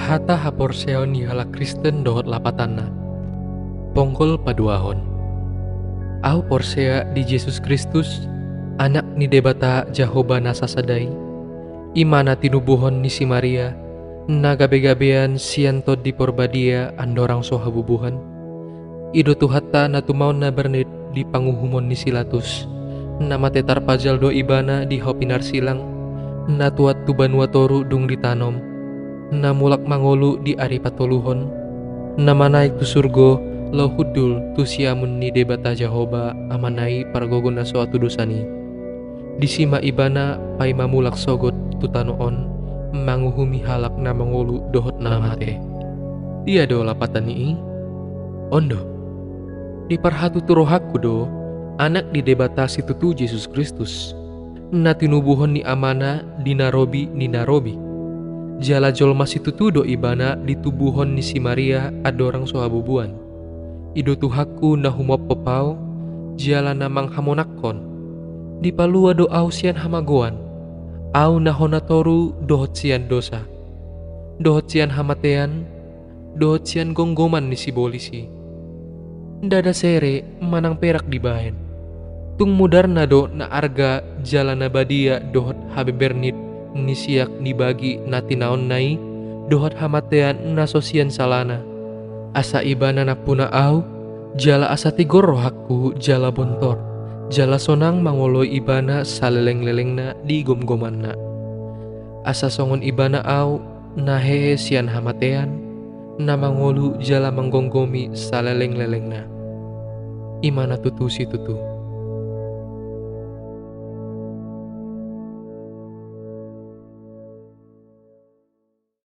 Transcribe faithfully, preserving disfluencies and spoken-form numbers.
Hata haporseaon ni halak Kristen dohot lapatanna. Ponggol paduahon. Ahu porsea di Jesus Kristus, Anak ni Debata Jahowa na sasada i, i ma na tinubuhon ni si Maria, na gabe-gabean sian Tondi Porbadia andorang so habubuhan. I do Tuhanta na tumaon na bernit di panguhumon ni si Latus. Na mate tarpajal do ibana di hau pinarsilang, na tuat tu banua toru dung ditanom, na mulak mangolu di ari patoluhon, na manaek tu surgo, laho hundul tu siamun ni Debata Jahowa Amana i pargogo na so atudosan i. Disi ma ibana paima mulak sogot tu tano on, manguhumi halak na mangolu dohot na mate. Dia do lapatan ni i? On do. Diparhatutu rohangku do Anak ni Debata situtu Jesus Kristus, na tinubuhon ni Amana di na robi ni na robi. Jala jolma situtu do ibana ditubuhon ni si Maria andorang so habubuan. I do Tuhanku na humophop ahu, jala na manghamonanghon. Dipalua do ahu sian hamagoan, ahu na hona toru dohot sian dosa, dohot sian hamatean, dohot sian gomgoman ni sibolis i. Ndada sere manang perak dibahen. Tung mudarna do na arga jala na badia dohot habebernit ni siak ni bagi na tinaonna i, dohot hamatean na so sian salana. Asa ibana nampuna ahu, jala asa tigor rohangku jala bontor, jala sonang mangoloi ibana saleleng-lelengna di gomgomanna. Asa songon ibana ahu, na hehe sian hamatean, na mangolu jala manggomgomi saleleng-lelengna. I ma na tutu situtu.